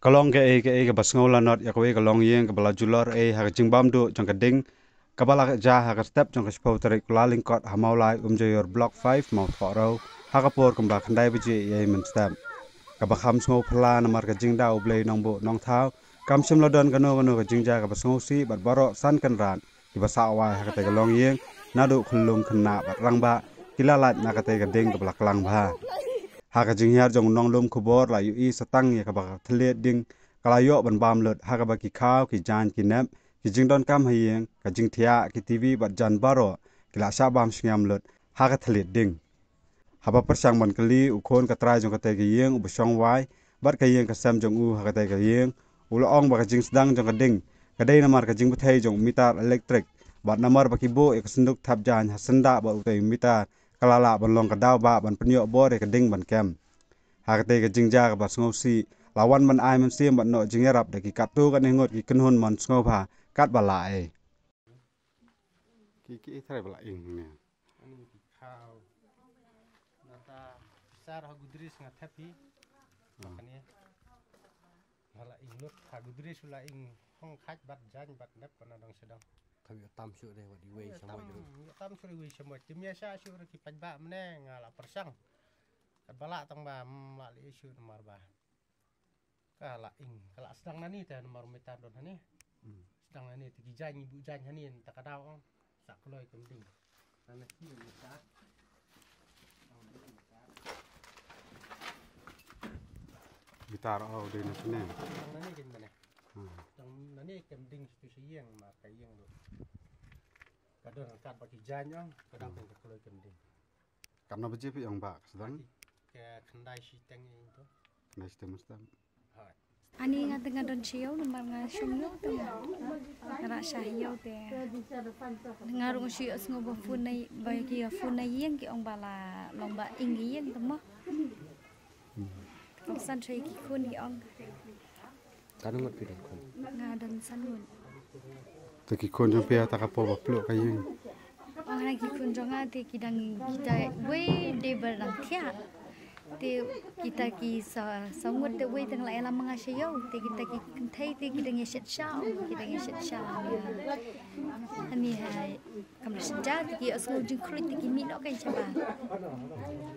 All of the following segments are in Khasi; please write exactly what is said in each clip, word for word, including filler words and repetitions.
Ka long kaei kaei kaba sngew lanot ïa kawei ka longïing kaba la julor ei ha ka jingbam duh jong ka ding kaba la jia ha ka step jong ka shiphew tarik Kyllalyngkot ha Mawlai Umjaior Block five Mawthohrew ha ka por kumba khyndai baje ïa mynstep. Kaba kham sngew phylla namar ka jingda U Blei Nongbuh Nongthaw kam shym la don kano kano ka jingjia kaba sngewsih bad baroh san kynrad kiba sah wai ha katei ka longïing naduh khyllung khynnah bad rangbah ki la lait na katei ka ding kaba la klang bha. Ha ka jinghiar jong u nonglum khubor la ïohi satang ïa kaba ka thylliej ding ka la ïoh ban bam lut ha kaba ki khaw ki jaiñ ki nep ki jingdonkam ha ïing ka jingthiah ki TV bad jan baroh ki la shah bam shngiam lut ha ka thylliej ding. Haba pyrshang ban kylli u khun ka trai jong katei ka ïing uba shong wai bad ka ïing ka sem jong u ha katei ka ïing, u la ong ba ka jingsdang jong ka ding ka dei namar ka jingbthei jong u mitar elektrik bad namar ba ki buh ïa ka synduk thep jaiñ ha syndah bad utei u mitar ka la lah ban long ka daw ba ban pynïoh bor ïa ka ding ban kem. Ha katei ka jingjia kaba sngewsih la wan ban ai mynsiem bad noh jingïarap da ki katto katne ngut ki kynhun mon sngewbha katba lah ei. Ki ki trai ba la ing ne. Ani ki khaw. Nata pisar ha Godrej nga thep hi. Makane. Nga la ing lut ha Godrej u la ing hong khaj bad jaiñ bad nep bad na dong sha dong. Kam ïoh tam shuh re wat iwei sha tam, moj. Ïoh tam shuh re iwei sha moj. Kim ïa sha shuh re ki paidbah mane nga la pyrshang. Katba lah tang ba, mm, la leh shuh namar ba ka la ing, ka la sdang nani te namar u mitar don hani. Hmm. Sdang nani te ki jaiñ, ngi buh jaiñ hani, ta ka daw ong. Sa kloi kem ding. Nana ki mitar. Mitar o dei na sene. Sdang nani kem ding. Hmm. Sdang nani kem ding situ sha ïing, ma ka ïing do. Ka don kat ba ki jaiñ ong, ka daw kem ta kloi kem ding. Katno baje phi ong ba ka sdang? Ka khyndai shiteng ïa to. Khyndai shiteng mynstep. Hooid. Ani nga te nga don sha ïew namar nga shong ïew te nga. Nga rah sha ïew te. Nga rung shu ïohsngew ba phone na ba ki phone na ïing ki ong ba la long ba ing ïing te mo. Kongsan sha ki khun ki ong. Katno ngut phi don khun? Nga don san ngut. Te ki khun jong phi ata ka por ba pluh ka ïing. Ong hana ki khun jong nga te ki dang kita wei de ba dang thiah. Te kita ki sa sa ngut te wei tang la ïalam ma nga sha ïew te kita ki kynthei te ki dang ïa shet sha ki dang ïa shet sha. Ani hai. Kam da shet ja te ki ïohsngew jingkhluit te ki mih noh kein shabar.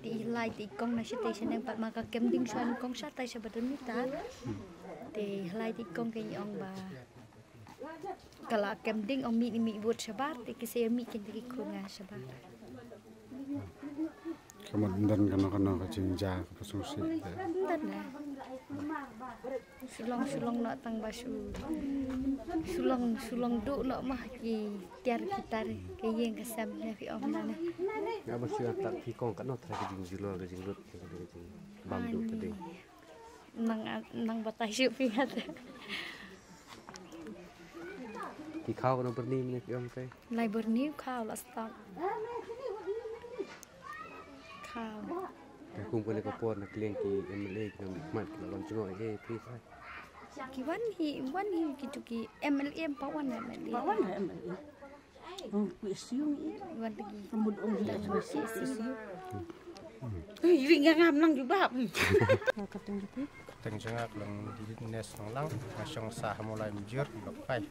Te i lai te i kong na shatei shaneng pat ma ka kem ding shuwa i kong shatai shabar demi ta. Te i lai te i kong kein i ong ba ka la kem ding ong mih ni mih wut shabar te ki sa ïa mih kein te ki khun nga shabar. Ka mut ym don kano kano ka jingjia kaba sngewsih te. Ym don na. Shu long shu long noh tang ba shu shu long shu long duh noh ma ki tiar ki tar ka ïing ka sem ne phi ong na ne. Nga ba shu ïa tak phi kong katno trai ka jingjulor ka jinglut ka jingbam duh ka ding. Nang nang batai shu phi ngat. Ki khaw katno byrni mane phi ong te? Lai byrni khaw la stop. Khaw. Te kum kane ka por na kliang ki MLA ki nang khmat ki la lon jngoh eh phi trai. Ki wan hi wan hi ki tu ki MLA pa wan MLA. Pa wan MLA. Ong ku siung i. Wan te ki. Ka mut ong hi. Ki siung. Ui, ring nga ngam nang jubab. Ka teng jubab. Teng jong nga ka long Didit Nes Nonglang, nga shong sha ha Mawlai Mjur, Block five.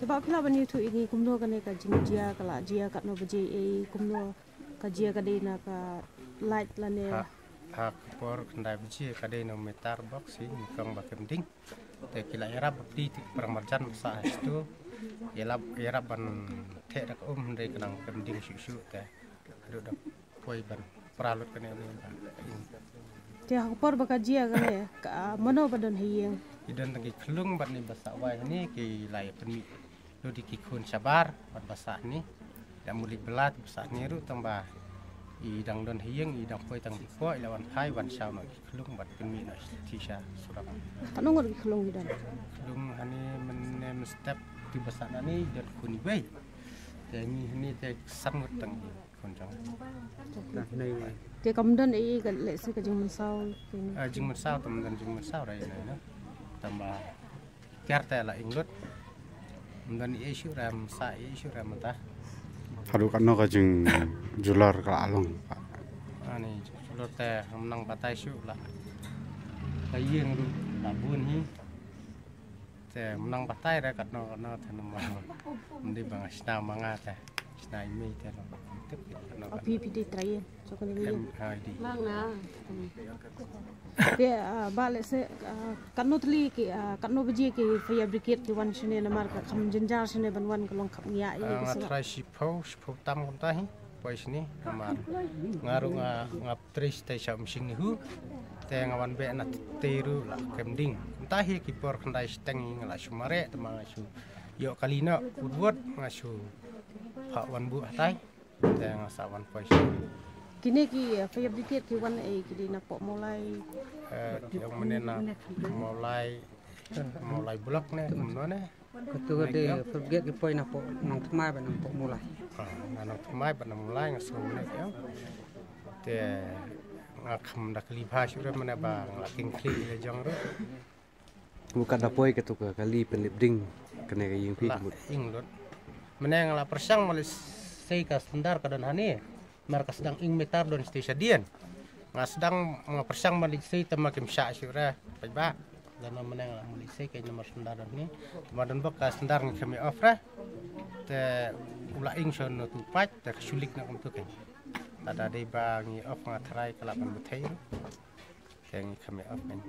Te ba phi lah ban ïathuh ïa ngi kumno kane ka jingjia ka la jia katno baje ei kumno ka jia ka dei na ka light lane. Ha, ha ka por khyndai baje ka dei na meter box hi ngi kong ba kem ding. Te ki la ïarap ba pli te ki para marjan ba sah ha stu. Ïarap ïarap ban theh da ka um hynrei ka nang kem ding shuh shuh te. Ka dei da poi ban pra lut kane ne ba. Te ha ka por ba ka jia kane ka mano ba don ha ïing? Ki don tang ki khlung bad ni ba sah wai hani ki la ïa pynmih lut ïa ki khun shabar bad ba sah ni. Da mut leit bylla te ba sah ni ruh tang ba i dang don ha ïing i dang poi tang dei poi i la wan phai wan shaw noh ki khlung bad pynmih noh shisha surok. Katno ngut ki khlung ki don? Khlung hani mynne mynstep te ba sah na ni don khun iwei. Te ngi hani te san ngut tang ki. Khun jong. Nah, nei. Te kam don ei ka lehse ka jingmynsaw. Ah, jingmynsaw tam don jingmynsaw ra ïa nei na. Tang ba kiar te la ing lut. Ym don ei shuh ra ym sah ei shuh ra mynta. Haduh katno ka jingjulor ka la long. Ani jingjulor te ym nang batai shuh la. Ka ïing ruh Ka bun hi. Te mynta batai re katno katno te namar. Mdi bang sna manga te. Sna imi te lo. Tip katno. Api pi di trai. Chokon imi. Em hai di. Mang na. Te ba le se katno tli ki katno baje ki fire brigade ki wan shine namar ka kham jynjar shine ban wan ka long kham ngia i. Nga trai shiphew shiphew tam kumta hi. Poi shini namar nga ruh nga nga trei stai sha um shing ni hu. Te nga wan beh na te ruh la kem ding. Kumta hi ki por khyndai shiteng nga la shu mareh te ma nga shu ïoh kali noh wut wut nga shu phah wan buh hatai. Te nga sa wan poi shini. Kine ki fire brigade ki wan ei ki dei na poh Mawlai. Ki ong mane na Mawlai Mawlai block ne kumno ne. Katu ka dei fire brigade ki poi na poh Nongthymmai bad na poh Mawlai. Na Nongthymmai bad na Mawlai nga sngewbha ïa. Te nga kham da kali bha shuh re mane ba nga la king kli le jong re. Mu kat da poi katu ka kali pynlip ding kane ka ïing phi. Ing lut. Mane nga la pyrshang ma lei sei ka standard ka don hane. Mar ka sdang ing meter don station dien. Nga sdang nga pyrshang ma lei sei te ma kim shah shuh re. Pait ba. Dan ma mane nga la ma lei sei ka namar standard don ni. Ma don bok ka standard ngi kham ïa off re. Te u la ing shon no tu pait te ka shulik na kumtu kan. Ada dei ba ngi off nga trai ka la ban bethei. Te ngi kham ïa off kan.